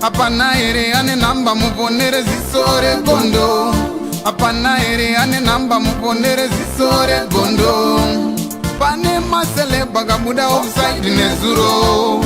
Hapana here ane nhamba muponere ziso regondo? Hapana here ane nhamba muponere ziso regondo? Pane maceleb akabuda offside nezuro.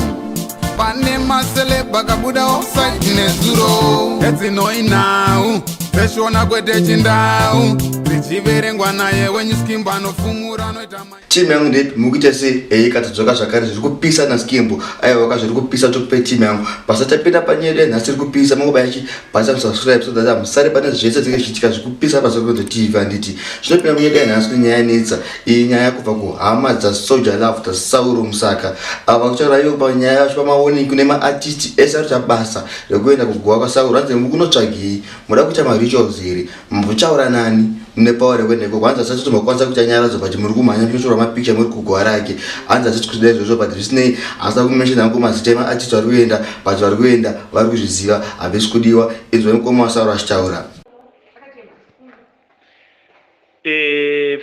Pane maceleb akabuda offside nezuro. Edzinoi nhau dzeshona kwete chindau dzichiverengwa naye wenyuskimbo anofumura anoita. Timu yangu ndeipi? Mukuita sei? Ei, katodzoka zvakare, zviri kupisa naSkimbo. Aiwaka, zviri kupisa. Tokupe timu yangu pasati tapinda panyaya yedu nhasi iri kupisa. Mangobaya chi basa subscribe so that musare pane zvese dzinenge zvichiitika zvikupisa paSokodzo TV. Handiti zvinopinda munyaya yedu nhasi nenyaya yanetsa iyi, nyaya kubva kuhama dzaSoul Jah Love, dzaSauro Musaka. Ava kutaura ivo panyaya yacho pamawarning kune maartist ese ari kuita basa rekuenda kuguva kwaSauro. Hanzi, mukunotsvagei? Muda kuita marituals here? Muchaura nani? Mune power rekuenda ikoko? Hanzi asati tombokwanisa kuita nyaradzo, but muri kumhanya muchinotorwa mapicture muri kuguva rake. Hanzi asati kuda izvozvo, but zvisinei asina kumentiona hangu mazita emaartist vari kuenda, but vari kuenda vari kuzviziva, havisi kudiwa. Inzwa mukoma waSauro achitaura.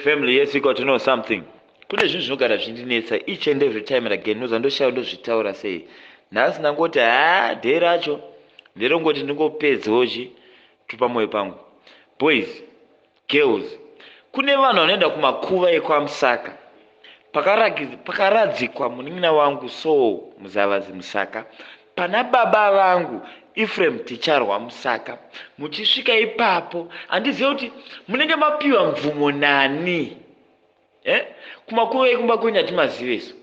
Family, yes, you got to know something. Kune zvinhu zvinogara zvindinetsa each and every time and again. Noza ndoshaya ndozvitaura sei. Nhasi ndangoti ha, day racho nderongoti ndingopedzawo chi tupamwoyo pangu. Boys, girls, kune vanhu vanoenda kumakuva ekwaMusaka pakaradzikwa munin'ina wangu Saul Muzavazi Musaka, pana baba vangu Ephraim Ticharwa Musaka. Muchisvika ipapo, handizivi kuti munenge mapiwa mvumo nani, eh? Kumakuva ekumba kwenyu hatimaziveso.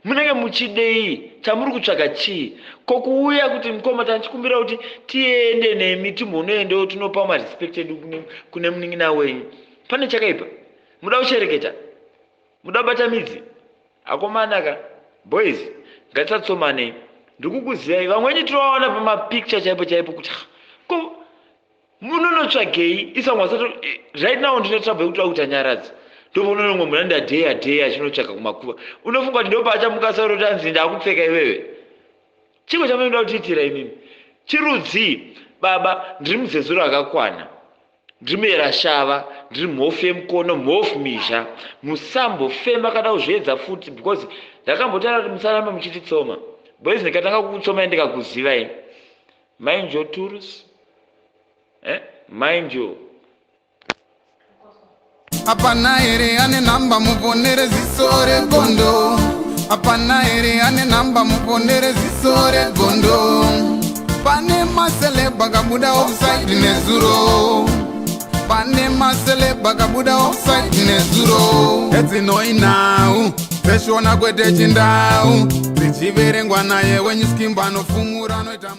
Munenge muchidei? Chamuri kutsvaga chii? Ko kuuya kuti, "Mukoma, tandichikumbira kuti tiende nemi, timbonoendewo tinopa marespect edu kune munin'ina wenyu," pane chakaipa? Muda kushereketa, muda kubata midzi. Akomanaka, boys, ngatisatsomanei. Ndikukuzivai, vamweni tinovaona pamapicture chaipo chaipo kuti ko munonotsvagei isamwe asati. Right now ndine trouble yekuti vakuita nyaradzi, ndopaunonongwe munhu anoenda dheya dheya achinotsvaka kumakuva. Unofunga kuti ndopaachamuka Sauro kuti anzi, "Ndakupfeka iwewe"? Chiko chamunoda kutiitira imimi? Chirudzii? Baba, ndiri muzezuro akakwana, ndiri muyerashava, ndiri mhofu yemukono, mhofu mizha. Musambofema kana kuzviedza futi, because ndakambotaura kuti musaramba muchititsoma. Boys, ndikatanga kukutsomai ndikakuzivai, mind your tools, eh? Mind you. Hapana here ane nhamba muponere ziso regondo? Hapana here ane nhamba muponere ziso regondo? Pane maceleb akabuda offside nezuro. Pane maceleb akabuda offside nezuro. Edzinoi nhau dzeshona kwete chindau dzichiverengwa naye wenyuskimbo anofumura anoita.